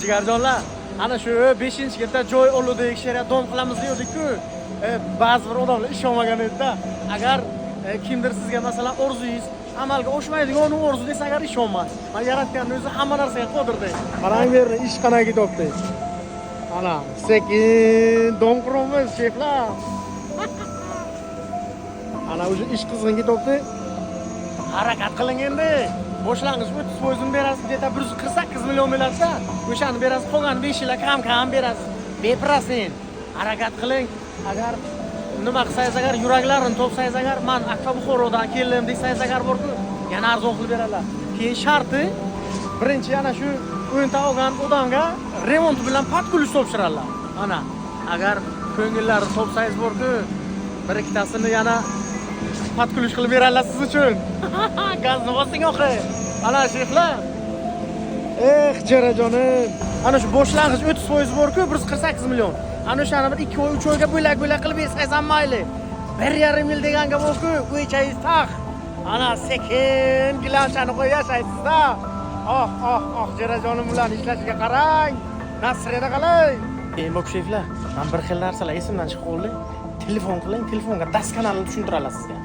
Jigarjonlar, ana shu 5-ketda joy oldik, she'riyat dom qilamiz degandik-ku. Ba'zi bir odamlar ishonmagan edi-da. Agar kimdir sizga, masalan, orzuyingiz amalga oshmaydigan u orzu desa, agar ishonma. Man yaratganning o'zi hamma narsaga qodir deydi. Qarang, bu yerda ish qanaqa ketyapti. Ana, sekin dom quramiz, sheflar. Ana уже ish qizg'in ketyapti. Harakat qiling endi. Boshlang'ich 30%ini berasiz, где-то 148 million bo'ladi-da. O'shani berasiz, qolgan 5 yilga kam-kam berasiz. Beprosent. Harakat qiling. Agar nima qilsangiz, agar yuraklarini topsangiz, agar man Akfa Buxorodan keldim desangiz agar borku, yana arzon qilib beradilar. Keyin sharti birinchi ana shu o'nta olgan odamga remont bilan под ключ topshiradilar. Ana, agar ko'ngillarini topsangiz borku, bir ikkitasini yana под ключ qilib beradilar siz uchun. Gazni bosing oxiri. Ana, sheflar. Eh, jo'rajonim. Ana shu boshlang'ich 30% bor-ku, 148 million. Ana o'shani bir 2 oy, 3 oyga bo'lak-bo'lak qilib bersangiz ham mayli. 1,5 yil deganga borku, o'ychangiz tax. Ana sekin gilamchani qo'yib yashaysizda. Oh, oh, oh, jo'rajonim bilan ishlashiga qarang. Nasrida qalay. Endi sheflar, man bir xil narsalar esimdan chiqib qoldi. Telefon qiling, telefonga досконально tushuntiradilar sizga.